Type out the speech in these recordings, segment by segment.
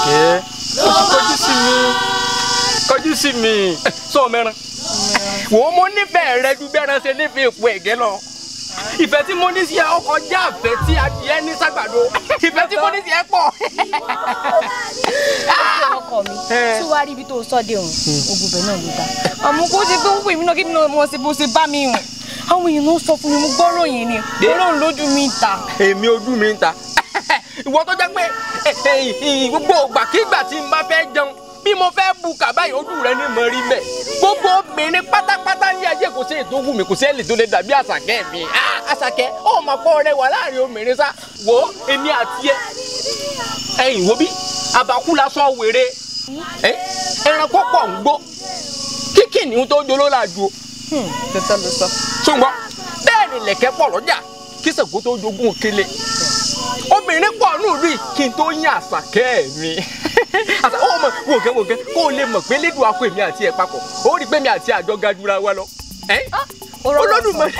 Àṣàkẹ́ ó sì kọjú sí mi kọjú sí mi sọ mẹ́ran wò ó mo nífẹ̀ẹ́ rẹ ju bẹ́ẹ̀rẹ̀ ṣe nífẹ̀ẹ́ èpo ẹ̀gẹ́ lọ. Ìfẹ́ tí mo ní sí ẹ ọkọ̀ já àfẹ́ tí adìẹ ní ságbàdo. Ìfẹ́ tí mo ní sí ẹ pọ̀. Ọkọ mi tí wàá rí ibi tó sọ dé òun ogun bẹ́ẹ̀ náà ló dá. Àmọ́ kó ṣe pé ń pè mí náà kí mi náà mọ̀ ṣe bó ṣe bá mi hùn. Àwọn èèyàn ló sọ fún mi mo gbọ́rọ̀ yìí ni Ọlọ́run lójú mi ń ta. Èmi ojú mi ń ta. Ìwọ tó jẹ́ pé gbogbo ìgbàkigbà tí n bá fẹ́ jẹun bí mo fẹ́ bu kàbá yìí ojú rẹ ní mọ̀ rí mẹ́. Gbogbo obìnrin pátápátá ní ayé kò sí ètò wù mí kò sí èlé tó lè dàbí Àṣàkẹ́ mi. Àṣàkẹ́ ó mọ̀ pọ̀ rẹ wà láàrin obìnrin sá. Wo èmi àti ẹ ẹ̀yìn wo bí abakú lásán wèrè ẹranko pọ̀ ń gbó kíkì ní tó joló là ju o. Tẹ́tẹ́ ló sọ. Ṣùgbọ́n bẹ́ẹ̀ ni lẹ̀kẹ́ pọ̀ lọ́jà kí Ṣàngó tó jogún kele. Obìnrin pọ̀ nù rí kí n tó yín Àṣàkẹ́ mi. Ó mọ̀ wòkẹ́ wòkẹ́ kó o lè mọ̀ pé lédùn akọ èmi àti ẹ̀ papọ̀ ó rí pé mi àti àjọ ga jura wa lọ. Olódùmarè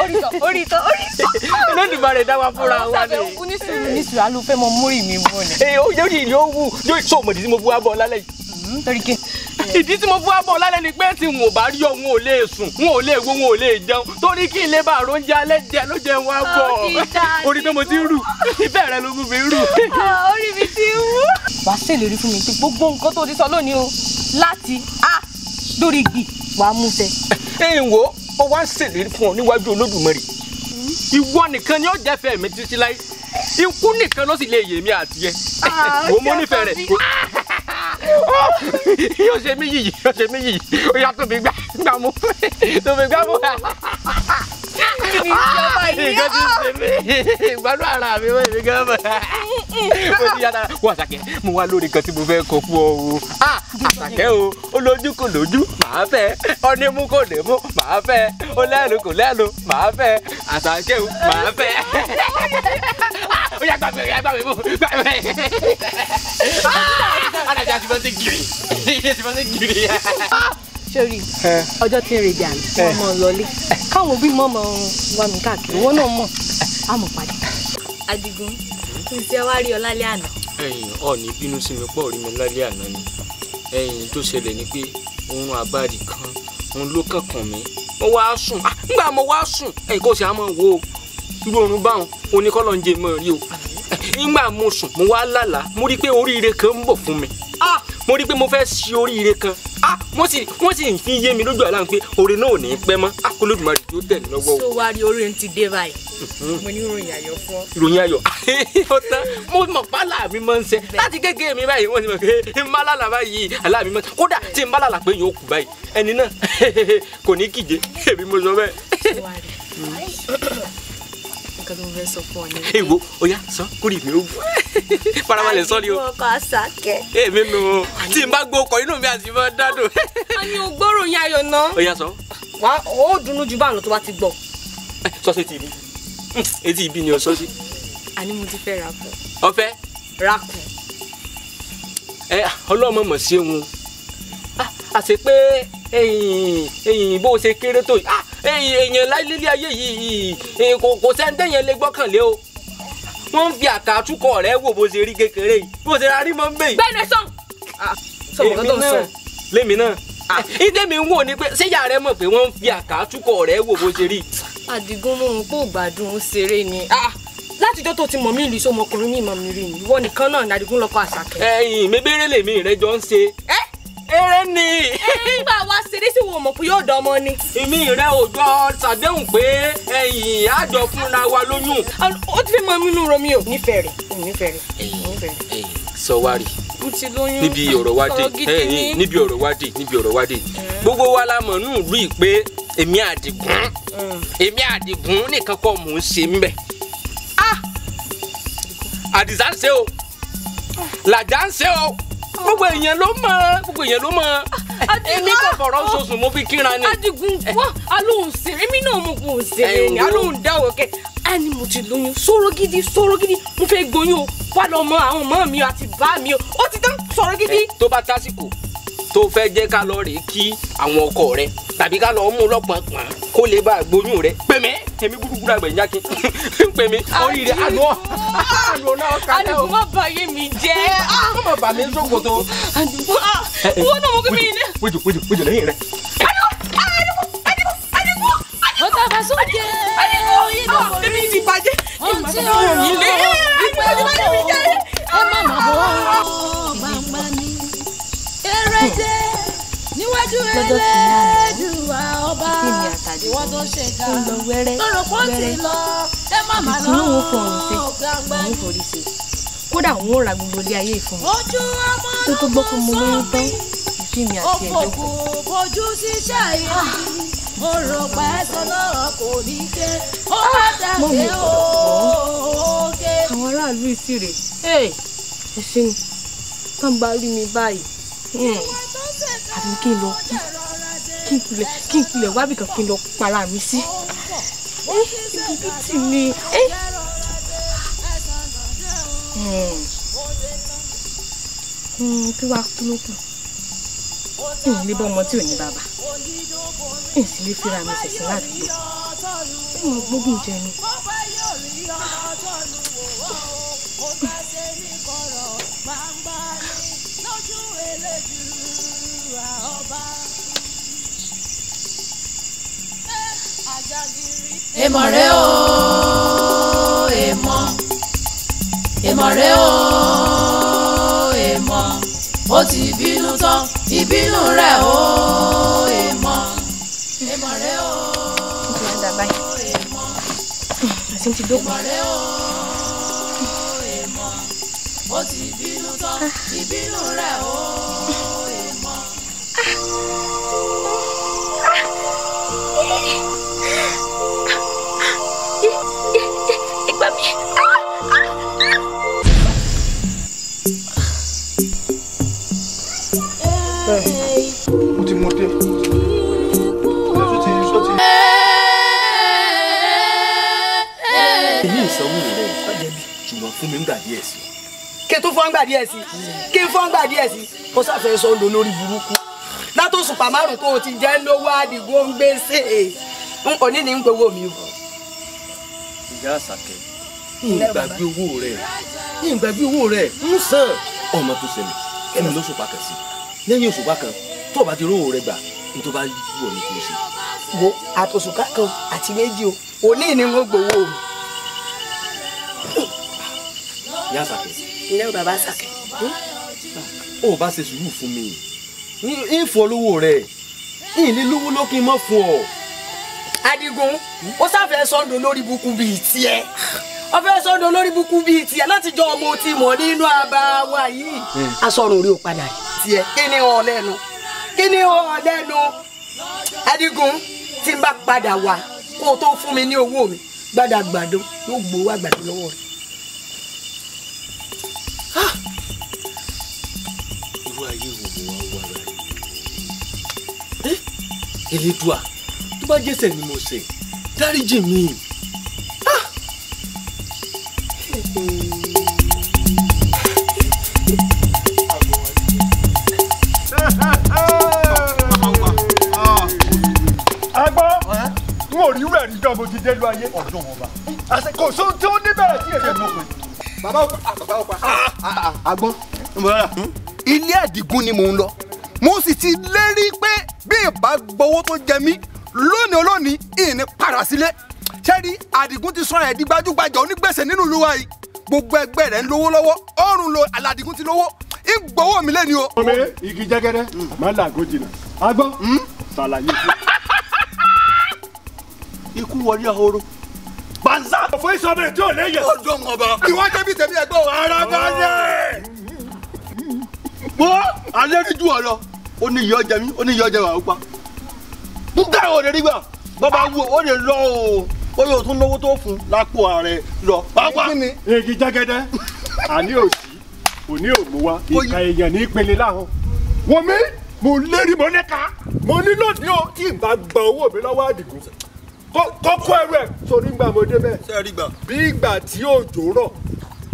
Olódùmarè dá wa fúnra wa ni. Onísùúrù nísùúrù á ló fẹ́ mọ múrì mi wò ni. Ee ó yóò rí ó wù yóò sọ òmòdì tí mo bu wá bọ̀ lálẹ́ yìí. Torí kí. Ìdí tí mo bu wá bọ̀ lálẹ́ ni pé tí n ò bá rí ọ n ò lè sùn n ò lè wo n ò lè jẹun torí kí n lè bá àròúnjẹ alẹ́ jẹ ló jẹun wá bọ̀. Orí pé mo ti ń rù ìfẹ́ rẹ ló mú mi rù. Orí mi ti ń wú. Wàá ṣèlérí fún mi pé gbogbo nǹkan tó ti sọ lónìí o láti a lórí igi wàá mú ṣẹ. Ẹ ń wo ó wá ń ṣèlérí fún ọ níwájú Olódùmarè ìwọ nìkan ni ó jẹ́fẹ̀ẹ́ mi títí láyé ikú nìkan ló sì lè yè mí àti ẹ wo mo nífẹ̀ẹ́ rẹ̀ yóò ṣe mí yìí yóò ṣe mí yìí ó yá tó mi gbá mú tó mi gbá mú. Nǹkan ti ṣe mí ìgbádùn ara mi wọ́n èmi gan mọ̀ mo ti yára wọ́n Àṣàkẹ́ mo wá lórí kan tí mo fẹ́ kọ fún ọ o. Àṣàkẹ́ o ó lójú kò lójú màá fẹ́ ọ ní mú kò lè mú màá fẹ́ ó lẹ́nu kò lẹ́nu màá fẹ́ Àṣàkẹ́ o màá fẹ́. Ó yá gbàgbé ó yá gbàgbé mú gbàgbé. Alájà ti fẹ́ sí gírì ti fẹ́ sí gírì. Sori ọjọ́ tí ń rebi àná wọ́n mọ̀ lọlé káwọn òbí mọ̀ mọ̀ wá mi káàkiri wọ́n náà mọ̀ á mọ̀ padà. Adigun kí n ṣe wá rí ọ lálẹ́ àná. Ẹ̀yin ọ̀ọ́ni bínú sí mi pọ̀ rí mi lálẹ́ àná ni ẹ̀yin tó ṣẹlẹ̀ ni pé oorun àbáàdì kan òun ló kàn mí mo wá sùn nígbà mo wá sùn ẹ̀yin kò sì á mọ̀ wo irú oorun báwọn oníkọ́lọ́ ń jẹ mọ́ rí o nígbà mo sùn mo wá lálàá mo rí pé oríire kan ń bọ̀ fún mi mo rí pé mo fẹ́ ṣe oríire kan wọ́n sì fi yé mi lójú àlá pé oore náà ò ní pẹ́ mọ́ Olódùmarè tó tẹ̀ mí lọ́wọ́ o. So wá rí oore ti dé báyìí. Mo ní ìròyìn ayọ̀ fún ọ. Ìròyìn ayọ̀ ó tán mo mọ̀ pálá mi máa ń ṣe láti kékeré mi báyìí wọ́n ti mọ̀ pé n bá lálàá báyìí àlá mi máa kódà tí n bá lálàá pé yóò kú báyìí ẹni náà kò ní kíje èmi mo sọ bẹ́ẹ̀. Nǹkan tó ń fẹ́ sọ fún ọ ni. Èwo ó yá sọ kórìí mi ó wù farabalẹ̀ sọ ni o. Àdìgún ọkọ Àṣàkẹ́. Èmi nù o tí n bá gbọ́ ọkọ̀ inú mi àti mọ́ dádùn. A ní o gbọ́rò yín ayọ̀ náà. Ó yá sọ. Wà ó dùnnú ju báwọn lọ tó bá ti gbọ́. Sọ sí etí ibi etí ibi ni o sọ sí. Àní mo ti fẹ́ ra kù. Ọfẹ́. Ra kù. Ẹ ọlọ́mọ mọ̀ sí òun àṣẹ pé ẹ̀yìn bó ṣe kéré tó yìí èèyàn láìlélẹ́ ayé yìí kò sẹ́ńtẹ̀yìn lè gbọ́kànlé o wọ́n ń fi àkàtúkọ̀ rẹ̀ wò bó ṣe rí kékeré yìí bó ṣe rárí mọ́ ń bẹ̀ yìí. Bẹ́ẹ̀ni ẹ sọ̀n. Sọ̀rọ̀ kan tó ń sọ. Lémi náà ìdé mi ń wò ni pé ṣé ìyá rẹ mọ̀ pé wọ́n ń fi àkàtúkọ̀ rẹ̀ wò bó ṣe rí. Àdìgún mú un kó gbádùn ó ṣeré ni látijọ́ tó ti mọ̀ mí ìlú ìṣọmọkùnrin mi mọ̀ mi rí ni ìwọ nìkan náà ní Àdìgún lọ́kọ Àṣàkẹ́. Ẹ̀yin mebere lèmi rẹ jọ ń ṣe. Eré ni. Nígbà wa ṣeré sí wo mọ̀ pé yóò dán ọmọ ni. Èmi rẹ ò jọ ṣàdéhùn pé ẹ̀yin àjọ fúnra wa lóyún. Ó ti fi mọ inú Romeo. Nífẹ̀ẹ́ rẹ̀ nífẹ̀ẹ́ rẹ̀ nífẹ̀ẹ́ rẹ̀. Sọ wá rí Mo ti lóyún. níbi ọ̀rọ̀ wa dé níbi ọ̀rọ̀ wa dé níbi ọ̀rọ̀ wa dé gbogbo wa la mọ̀ nù rí i pé èmi Àdìgún èmi Àdìgún nìkan kọ́ mò ń ṣe ń bẹ̀. Àdìsá ń ṣe o Làjà ń ṣe o gbogbo èèyàn ló mọ̀ gbogbo èèyàn ló mọ̀ èmi kò fọ̀rọ̀ sọ̀sùn mo fi kíra ni. Adigun wá alóhùn ṣeré mi náà mo kò ṣeré ni alóhùn dáwọ̀ kẹ́ a ní mo ti lóyún sọ̀rọ̀ gidi sọ̀rọ̀ gidi mo fẹ́ gbóyún o wá lọ mọ àwọn ọmọ mi àti bá mi o ó ti tán sọ̀rọ̀ gidi. Tó bá tásìkò tó fẹ́ jẹ́ ká lọ rèé kí àwọn ọkọ rẹ tàbí ká lọ mú lọ́pọ̀npọ̀n kó lè bá gbóyún rẹ pè mí èmi gúdúgúdú àgbẹ̀ ń jákin pè mí orí rẹ àná àná náà kálẹ̀ o. Àdìgún má bàyé mi jẹ́. Má má bà mí sókòtò. Àdìgún owó náà mo kí mi ní. Wéjò wéjò wéjò lẹ́yìn rẹ. Ó tàbá sókè Àdìgún èmi ti bàjẹ́. Ohun tí ó rò Àdìgún ti bàjẹ́ mi jẹ́. Ẹ má má bọ̀ gbangba ni eré jẹ́ níwájú Ẹlẹ́dùà ọba ìwọ tó ṣe ká tọrọ pọ́ ti lọ ẹ má má lọ gbangba ni. Kódà òun ò ra gbogbo ilé ayé ìfún mi ojú ọmọ tó gbọ́ pé mo lóyún tán ìfín mi àti ẹ̀jọ́ òfòkù fojú síṣẹ́ yìí ó rò pé ẹsẹ̀ náà kò ní ké ó bá dàgbé òkè. Àwọn aráàlú ìsirè ẹ ṣeun tán bá rí mi báyìí àbí kí n lọ kí n kulẹ̀ wábì kan kí n lọ para mi sí ibùdó tì mí. Kí wàá kú ló kù n lè bọ́ ọmọ tí ò ní bàbá n sì lè fira mi ṣẹ̀ṣẹ̀ ládùúgbò bí mo gbógun jẹ ni. Èmọ̀ rẹ o èmọ̀ èmọ̀ rẹ o èmọ̀ ó ti bínú tán ìbínú rẹ̀ o èmọ̀ èmọ̀ rẹ o èmọ̀ èmọ̀ rẹ o èmọ̀ ó ti bínú tán ìbínú rẹ̀ o èmọ̀. Ìgbà mi. Mo ti mú dé. Èmi ìsanwó rẹ̀ ṣùgbọ́n fún mi ń gbà díẹ̀ sí. Kí n tó fọ́n gbà díẹ̀ sí kí n fọ́n gbà díẹ̀ sí kó sáfẹ́ sọ ń do lórí burúkú látòṣùpá márùn tó o ti jẹ́ lówó Àdìgún ń gbèsè n kò ní ní gbowó mi o. Ìyá Àṣàkẹ́ ìgbàgbé owó rẹ̀ ìgbàgbé owó rẹ̀ ń san ọmọ tó ṣẹlẹ̀ ẹni lóṣùpá kan sí lẹ́yìn òṣùpá kan tó o bá ti rówó rẹ̀ gbà ní tó bá wù ọ́ ní kò sí. Wo àtòṣùpá kan àti méjì o òní ni wọ́n gbowó mi. Ìyá Àṣàkẹ́. Ilé bàbá Àṣàkẹ́. Ó bá ṣe sùúrù fún mi ń fún ọ lówó rẹ̀ ń lé lówó lókè mọ́ fún ọ. Àdìgún ó sáfẹ́ sọ́ndọ̀ lórí burúkú bíi tiẹ̀ ó fẹ́ sọ́ndọ̀ lórí burúkú bíi tiẹ̀ láti jọ ọmọ tí mọ̀ nínú àbá wa yìí. Aṣọ́run orí ò padà rí tiẹ̀ kí ni ọ̀ lẹ́nu kí ni ọ̀ lẹ́nu Àdìgún tí n bá padà wá kó o tó fún mi ní owó mi gbàdàgbàdo yóò gbowó àgbàdo lọ́wọ́ rẹ̀. Irú ayé wo mo wá wá rẹ̀ Elédùà tó bá jẹ́ṣẹ̀ ni mo ṣẹ̀ dáríjì mi. Agbọ́ n ò rí rẹ̀ níjọ́ mo ti délu ayé ọ̀dọ́ wọn bá kò sóhun tí ó ní bẹ̀rẹ̀ tí èdè mọ̀ pé. Bàbá ọ̀pá bàbá ọ̀pá àgbọn ilé Àdìgún ni mò ń lọ mo sì ti lérí pé bí ìbá gbowó tó jẹ mí lónìí olónìí ìní padà sílé ṣẹ́rí Àdìgún ti sọ̀rọ̀ ẹ̀ di gbajúgbajà onígbèsè nínú ìlú wa yìí gbogbo ẹgbẹ́ rẹ̀ ń lówó lọ́wọ́ ọ̀run lo Àdìgún ti lówó ìgbowó mi lẹ́ni o. Omi igi jẹ́gẹ́dẹ́ má làgó jìnnà agbọ́n ṣàlàyé fún. Ikú wọlé ahoro. Banza. Fún ìsọ̀bẹ̀ tí ò léyè. Ọjọ́ ń ọba. Ìwọ jẹ́ bí tèmi ẹgbẹ́ o. Ara balẹ̀. Wọ́n alẹ́ rí jù ọ lọ. Ó ní ìyọ́ jẹ mí, ó ní ìyọ́ jẹ wà ó pa. Búkà ò lè rí gbà. Bàbá wo ó lè lọ o. Ó yóò tún lówó tó fún lápò ààrẹ lọ. Bàbá. Igi jẹ́gẹ́dẹ́, àní òsì, òní òmù wa, ìka èèyàn ní ìpele láhùn. Wọ́n mi, mo lérí mo níka, mo ní lónìí o tí ì bá gba owó mi lọ́wọ́ Àdìgún. Kọ́kọ́ ẹrù ẹ̀ sórí ń gbà mo débẹ̀. Bí ìgbà tí òjò rọ̀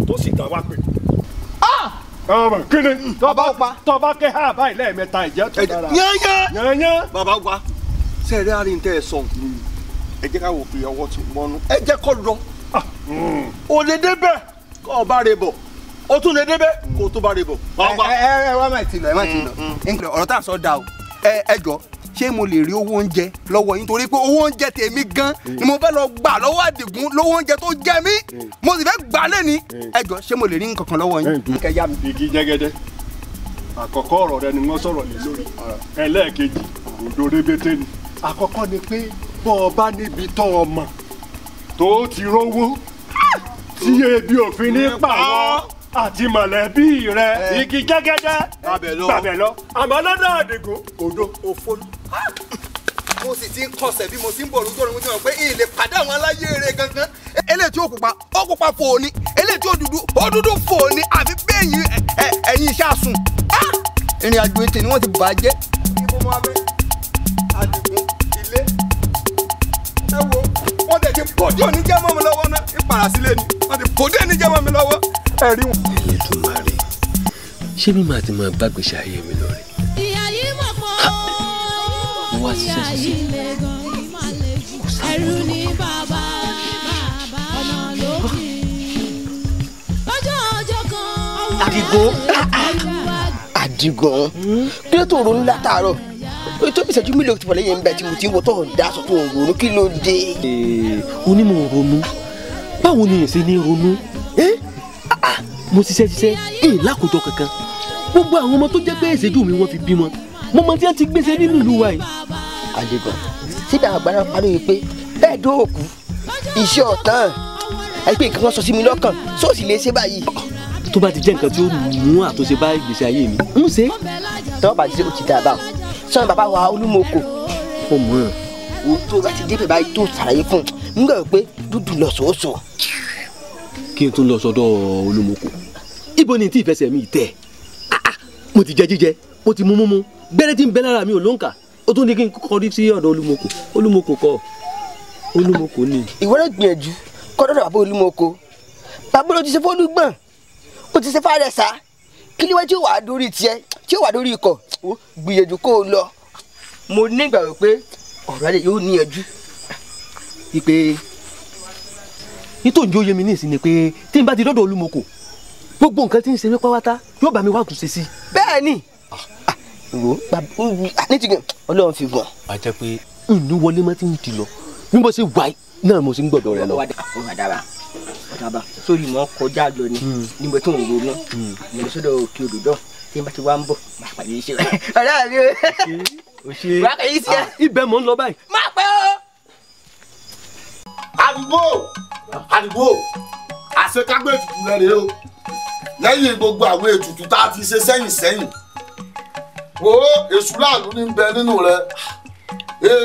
tó sì dá wá pé. Ọmọ kíni tọ́ba kẹ́ ha báyìí lẹ́ẹ̀mẹ́ta ìjẹ́ tó dára. Yányán. Yányán. Bàbá wa. Sẹ́ẹ̀rẹ́ àárín tẹ́ ẹ sọ ẹ jẹ́ ká wò pé ọwọ́ ti mọ́nú ẹ jẹ́ kó lọ. O lè débẹ̀ kó o bá re bọ̀ o tún lè débẹ̀ kó o tún bá re bọ̀. Ẹ wá má ti lọ ẹ má ti lọ ọ̀rọ̀ tá à ń sọ da o. Ẹ jọ ṣé mo lè rí owó oúnjẹ lọ́wọ́ yín torí pé owó oúnjẹ tèmi gan ni mo fẹ́ lọ gbà lọ́wọ́ Àdìgún lówó oúnjẹ tó jẹ mí mo sì fẹ́ gbà lẹ́ni. Ẹ jọ ṣé mo lè rí nǹkan kan lọ́wọ́ yín. Igi jẹ́gẹ́dẹ́ àkọ́kọ́ ọ̀rọ̀ rẹ ni wọ́n sọ̀rọ̀ lé lórí ẹlẹ́ẹ̀kejì òdo rébété ni. Àkọ́kọ́ ni pé bọ́ ọ bá níbi tọ́ ọ mọ̀ tó ti rówó tí ebi òfin ní pàwọ́ àti mọ̀lẹ́bí rẹ igi jẹ́gẹ́dẹ́ gbàbẹ̀ lọ àmọ́ lọ́dọ̀ Àdìgún òdo òfo. Mo sì ti ń kọsẹ̀ bí mo ti ń bọ̀ lójú ọ̀run mo ti mọ̀ pé ìlè pàdé àwọn aláyé eré gangan. Eléyìí tí ó pupa ó pupa fò ní eléyìí tí ó dúdú ó dúdú fò ní àfi bẹ́yìn ẹ̀yìn iṣẹ́ àsùn. Ìrìn àjò ètè ni wọ́n ti bàjẹ́. Ibo máa bẹ Àdìgún ilé ẹ wo wọ́n tẹ̀ ti pọ̀ díẹ̀ ní jẹ́ mọ́ mi lọ́wọ́ náà ìpàrà sílé ni wọ́n ti pọ̀ díẹ̀ ní jẹ́ mọ́ mi lọ́wọ́ ẹ rí wọn. Elédùmarè ṣé bí màá ti máa gbàgbèsè ayé mi lọ rè mo wá ṣiṣẹ́ ṣiṣẹ́ kò sáwọn ọmọ. Àdìgún Àdìgún kí ló tó ronú látàárọ̀ tó bí ìṣẹ́jú mélòó ti wà lẹ́yìn ń bẹ tí mo ti ń wo tó ń dá aṣọ tó ń ronú kí ló dé. Onímọ̀ ronú báwo ni èsì ní ronú mo ṣiṣẹ́ ṣiṣẹ́ èè lákòójọ kankan gbogbo àwọn ọmọ tó jẹ́ pé ìṣẹ́jú mi wọ́n fi bímọ mo mọ tí wọ́n ti gbèsè nínú ìlú wa yìí. Àdìgún síbi àwọn àgbàrá parí pé bẹ́ẹ̀ dóòkú iṣẹ́ ọ̀tán àìpé nǹkan kan sọ sí mi lọ́kàn sóòsì lè ṣe báyìí. Tó bá ti jẹ́ nǹkan tí ó mú àtúnṣe bá ìgbésí ayé mi ń ṣe. Tọ́wọ́ bá ti ṣe ó ti dà bá sọ́nà bàbá wa Olúmọ̀kò. Ó mọ̀ ọ́n. O tó bá ti débẹ̀ báyìí tó ṣàlàyé fún un nígbà pé dúdú lọ sòósò. Kí n tún lọ sọ́dọ̀ Olúmọ̀kò ibo ni tí ìfẹsẹ̀ mi tẹ̀ mo ti jẹ jíjẹ mo ti mú múmu gbẹ́rẹ́ tí ń bẹ lára mi ò ló ń kà ó tún ní kí n kọrí sí ọ̀dọ̀ Olúmọ̀kò. Olúmọ̀kò kọ́ Olúmọ̀kò ni. Ìwọ náà gbìyànjú kọ́ dọ́dọ̀ bàbá Olúmọ̀kò bàbá ló ti ṣe fọ́lùgbọ̀n ó ti ṣe fàrẹ̀sà kí ni wọ́n tí ó wà dórí tiẹ̀ tí ó wà dórí ikọ̀ ó gbìyànjú kó o lọ. Mo ní ìgbàgbọ́ pé ọ̀rọ̀ rẹ̀ yóò níyànjú. Ipe nítorí òye mi ní ìsìn ni pé tí n bá ti dọ́dọ̀ Olúmọ̀kò gbogbo nǹkan tí ń ṣe mí pátá yóò bá mi wá túnṣe sí. Bẹ́ẹ̀ ni wo ní ti gbìn Ọlọ́run fi gbọ̀n. A jẹ́ pé ìlú wọlé mọ́ tí ń di lọ bí mo ṣe wáyé náà mo ṣe ń gbọ́dọ̀ rẹ lọ. Ọ̀dàbà sórí mọ́ kọjá lọ ni níbo tó ń ronú mo lọ sọ́dọ̀ òkè odò dán tí n bá ti wá ń bọ̀ máa pàdé iṣẹ́ rẹ̀. Ọ̀rẹ́ mi o ṣe wá kàn yín sí ẹ. Ibẹ̀ mò ń lọ báyìí. Má pẹ́ o. Àdìgbò Àdìgbò àṣekágbé ètùtù rẹ rèé o lẹ́yìn gbogbo àwọn ètùtù tá a ti ṣe sẹ́yìn sẹ́yìn wo èṣù láàlú ní bẹ nínú rẹ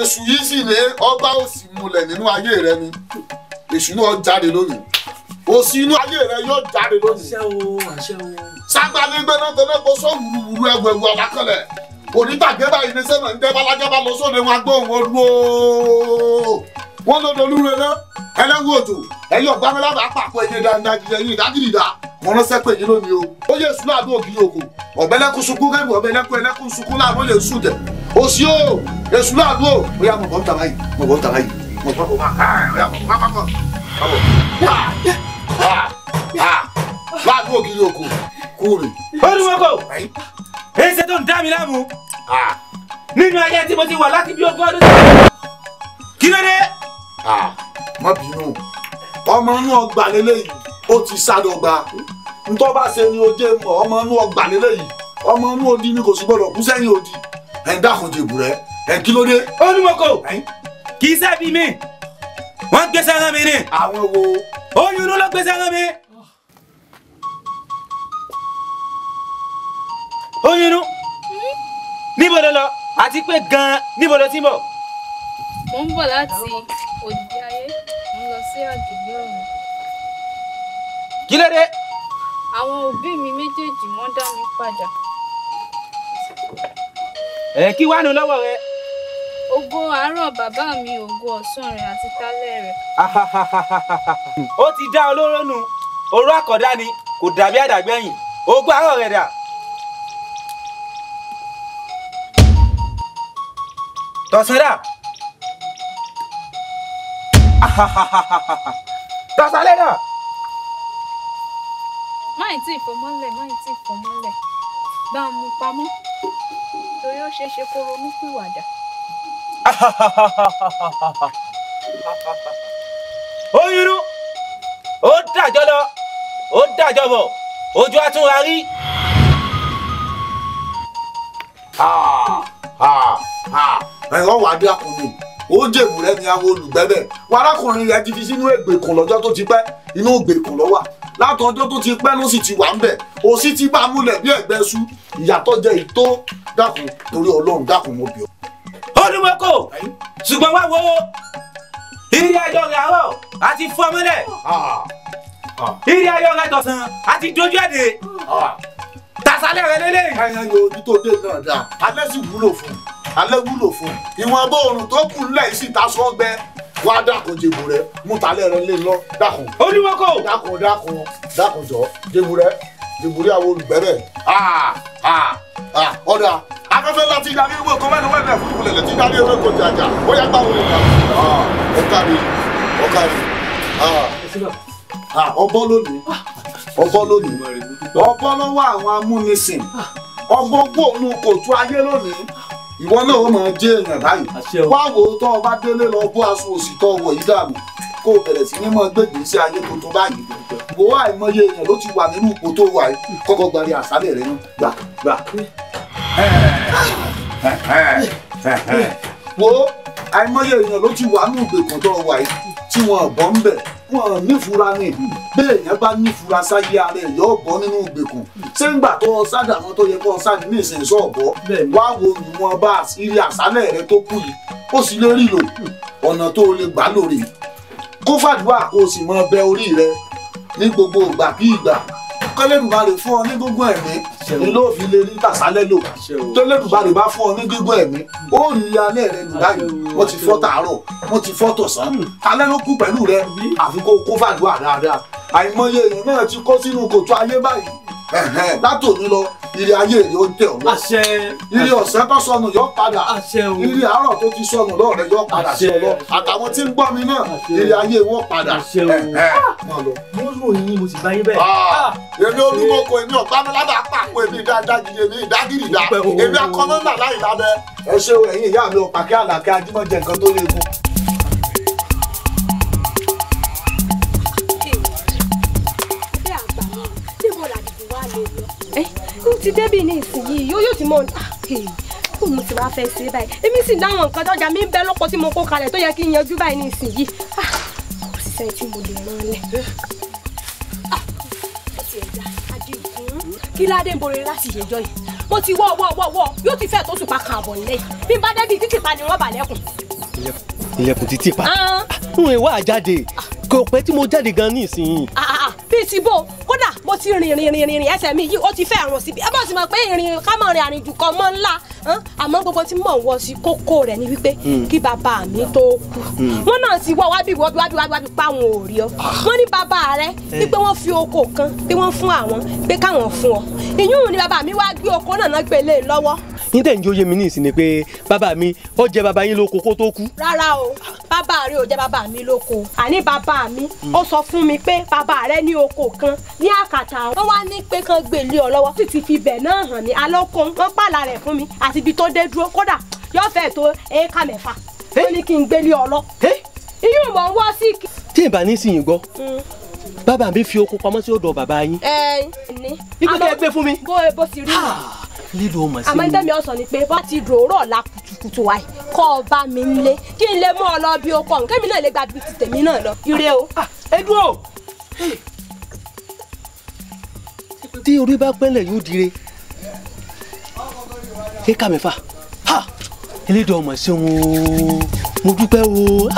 èṣù yìí sì ní ọba òsì múlẹ̀ nínú ayé rẹ ni èṣù náà jáde lónìí òsì inú ayé rẹ yóò jáde lónìí. Ságbálẹ̀ gbẹ́nàgbẹ́nà kó sọ wùrúwùrú ẹ̀wẹ̀wù àbákẹ́lẹ̀ onítàgé báyìí ní sẹ́nà ń dẹ́bálájá bá lọ sóde wọn agbóhùn olú ooo wọn ló dolúre náà ẹlẹ́wù òjò ẹ̀yìn ọ̀gbámẹ́lábà pàpọ̀ ẹ̀yẹ dáadáa ẹ̀yìn ìdágìrìdà mo ránṣẹ́ pé yín lónìí o ó yẹ èṣù láàánú ògiri òkò ọ̀bẹ́lẹ́kún sunkún kẹ́rù ọ̀bẹ́lẹ́kún ẹlẹ́kún sunkún láàánú lè sùn jẹ òsì o èṣù láàánú o ó yá mọ̀ bọ́ ń tàbá yìí mọ̀ bọ́ ń tàbá yìí mọ̀ bọ́ mọ̀ bọ́ láàánú ògiri òkò kúrè. Olúmọ̀kò èsè tó ń dá mi láàmú nínú ayé tí mo ti wà láti bí ogún ọdún kí ló dé. Má bínú ọmọ inú ọgbà lélẹ́yìí ó ti sádọgba ntọ́ bá ṣe ni oje mọ̀ ọmọ inú ọgbà lélẹ́yìí ọmọ inú odi ni kò sì gbọdọ̀ kú sẹ́yìn odi ẹ̀ ń dákun jèbù rẹ ẹ̀ kí ló dé. Olúmọ̀kò kì í sẹ́bi mi wọ́n gbéṣẹ́ rán mi ni. Àwọn wo. Oyún inú ló gbéṣẹ́ rán mi. Oyún inú níbo ló lọ àti pé gan-an níbo ló ti ń bọ̀. Mo ń bọ̀ láti òdì ayé mo ń lọ sí àjùlé ọ̀run. Kí ló dé. Àwọn òbí mi méjèèjì wọ́n dá mi padà. Ẹ kí wàá nù lọ́wọ́ rẹ. Ògo àárọ̀ bàbá mi ògo ọ̀sán rẹ̀ àti tálẹ̀ rẹ̀. Ó ti dá olóró nu oró àkọ́dá ni kò dàbí àdàgbẹ̀yìn ògo àárọ̀ rẹ̀ dà. Tọ̀sán dà. Tàṣálẹ́ náà. Máì tí ìfọmọ́lẹ̀, máì tí ìfọmọ́lẹ̀. Bá a mú pamọ́ torí ó ṣeé ṣe kó ronú pìwàdà. Ó yúrú, ó dàjọ́ lọ, ó dàjọ́ bọ̀, ojú àtúnra rí. Ẹ̀rọ wà á dákun ni ó jèbù rẹ ni àwọn olùgbẹ́bẹ̀ wọn arákùnrin yẹn ti fi sínú ìgbèkùn lọ́jọ́ tó ti pẹ́, inú ìgbèkùn ló wà látọjọ́ tó ti pẹ́ ló sì ti wà ń bẹ̀, òsì ti bá a múlẹ̀ bí ẹ̀gbẹ́ sú, ìyàtọ̀ jẹ́ ìtó. Dákun torí Ọlọ́run, dákun mo bẹ̀ ọ́. Olúmọkò, ṣùgbọ́n wá wo ìrìn àjò rẹ̀ àárọ̀ àti fọmọlẹ̀, ìrìn àjò rẹ̀ tọ̀sán àti dojú ẹ̀dẹ̀, tàṣálẹ̀ rẹ̀ lélẹ̀. Ẹyàn yóò ojú tó dé náà dáa, alẹ́ sì wúlò fún un, alẹ́ wúlò fún un, ìwọ̀n bó oòrùn tó kù ńlẹ̀ yìí sì ta sọ́gbẹ́. Wá dákun jèbù rẹ, mú talẹ́ rẹ lé lọ, dákun. Olúmọkò. Dákun dákun dákun jọ, jèbù rẹ, jèbù rẹ àwọn olùgbẹ́bẹ̀. Ọ̀dà afẹ́fẹ́ láti darí ewé kó mẹ́nu mẹ́nu ẹ̀fún ìkúlẹ̀ lẹ́tí darí ewé kó jàjà, ó yá gbà wọlé gbà. Ọ̀kàrí ọ̀kàrí ọbọ̀ lónìí, ọbọ̀ lónìí, ọbọ̀ lọ́wọ́ àwọn amúnisìn, ọgbọ́n gbòònù kòtò ayé lónìí. Ìwọ náà ó máa jẹ́ èèyàn báyìí. Wá wò ó, tọ́ ọ bá délé lọ bó aṣọ òsì tọ́ wọ̀ yìí dànù, kó o bẹ̀rẹ̀ sí ní máa gbègbè sí ayé tuntun báyìí. Wò ó, àìmọye èèyàn ló ti wà nínú ipò tó wà yìí. Kọ́kọ́ gbàrí àṣálẹ̀ rẹ náà, gbà gbà. Wò ó, àìmọye èèyàn ló ti wà nínú ìgbèkùn tó wà yìí tí wọn bọ́ ń bẹ̀, wọn nífura ni. Bẹ́ẹ̀ yẹn bá nífura sáyé ara ẹ̀ yóò bọ́ nínú ìgbèkùn. Ṣé ń gbà tó ọ sádà wọn tó yẹ kó ọ sáà ní ìsinsọ́ ọ̀bọ? Wá wo ìwọ̀n bá ilé àṣálẹ̀ rẹ tó kù yìí, ó sì lè rí lò ọ̀nà tó lè gbà lórí. Kó fàdúrà kó o sì mọ bẹ orí rẹ ní gbogbo ìgbà kí ìgbà. Kọ́lẹ́dùmarè fún ọ ní gígùn ẹ̀mí ni ló fi lè rí tàṣálẹ́ lò. Tọ́lẹ́dùmarè bá fún ọ ní gígùn ẹ̀mí, ó rí alẹ́ rẹ lù báyìí. Wọ́n ti fọ́ tàárọ̀, wọ́n ti fọ́ tọ̀sán, alẹ́ ló kú pẹ̀lú rẹ, àfi kó kó fàdúrà dáadáa. Àìmọye èèyàn náà ti kó sínú kòtò ayé báyìí. Látòní lọ, ire ayé rẹ ó tẹ̀ ọ́ lọ. Ire ọ̀sẹ̀ tó sọnù yọ padà, ire àárọ̀ tó ti sọnù lọ́ọ̀rẹ́ yọ padà sí ọ lọ. Àtàwọn tí ń gbọ́ mi náà, ire ayé wọn padà. Mo ròyìn, mo sì bá yín bẹ́ẹ̀. Èmi Olúmọkò, èmi ọ̀gbámilábà pàpọ̀, èmi dáadáa gidi, èmi ìdágìrì dá, èmi akọ́mọ́nà láì lábẹ́. Ẹ ṣé o, ẹ̀yin ìyá mi ọ̀pàkẹ́ àlàkẹ́ ajímọ̀jẹ nǹkan tó léegun. N ti débì ní ìsinyìí yóò ti mọ kó mo ti wá fẹ́ ṣe báyìí. Èmi sì dáwọn nǹkan tọ́jà mi ń bẹ lọ́pọ̀ tí mo kó kalẹ̀ tó yẹ kí n yanjú báyìí ní ìsinyìí. Kò sí sẹ́yìn tí mo lè rán lẹ̀. Kí ládé ń borí láti ṣèjọ́ yìí? Mo ti wọ́ yóò ti fẹ́ tó sùpá kan àbọ̀ nílẹ̀. Bí n bá débi títì pa ni wọ́n bà lẹ́kùn. Ilẹ̀kùn títì pa. N ò wá jáde, kò pẹ́ tí mo jáde gan ní ìsinyìí. Bíi ti bò, kódà mo ti rìn ẹsẹ̀ mi yìí ó ti fẹ́ àrùn síbi. Ẹ bá sì mọ̀ pé ìrìn ká mọ̀ rìn àrìnjù kan mọ́ ńlá. Àmọ́ gbogbo tí mò ń wọ sí kókó rẹ̀ ni wípé kí bàbá mi tó kú. Wọ́n náà ti wọ́ wábí wọ́bí wábí wábí pa àwọn ò rí ọ. Wọ́n ní bàbá rẹ̀ wípé wọ́n fi oko kan pé wọ́n fún àwọn pé káwọn fún ọ. Ìyún ni bàbá mi wá gbé oko náà gbé lé lọ́wọ́. Ní tẹ̀ ń jó yé mi ní ìsìn ni pé bàbá mi ó jẹ bàbá yín lóko kó tó kú. Rárá o, bàbá rẹ ò jẹ bàbá mi lóko. Àní bàbá mi ó sọ fún mi pé bàbá rẹ ní oko kan ní àkàtà. Wọ́n wá ní pé kán gbé lé ọ lọ́wọ́, sì ti fi ibẹ̀ náà hàn mí. Alọ́kọ wọn pààlà rẹ̀ fún mi àti ibi tó dé dúró, kódà yóò fẹ́ tó éékà 6. Ó ní kí n gbé lé ọ lọ. Iyún mọ̀ ń wọ́ sí. Tí ìbá ní sìn gbọ́, bàbá mi fi oko pamọ́ sí ọ̀dọ̀ bàbá yín. Ẹ ní. Ibi kẹ́ ẹ gbé fún mi. Bó ti rí mi. Lílo ọmọ sí mi. Àmọ́ tẹ́mi ọ̀sán ni pé bá ti dòórọ̀ la kùtùkùtù wa yìí kọ́ ọ bá mi ń lé kí n lè mú ọ lọ bí okọ̀ ọ̀hún kémi náà lè gba bíi ti tèmi náà lọ. Ire o. Ẹ dúró. Tí orí bá pẹ́lẹ̀ yóò dire. Éka 6. Elédè ọmọ ṣeun o. Mo dúpẹ́ o.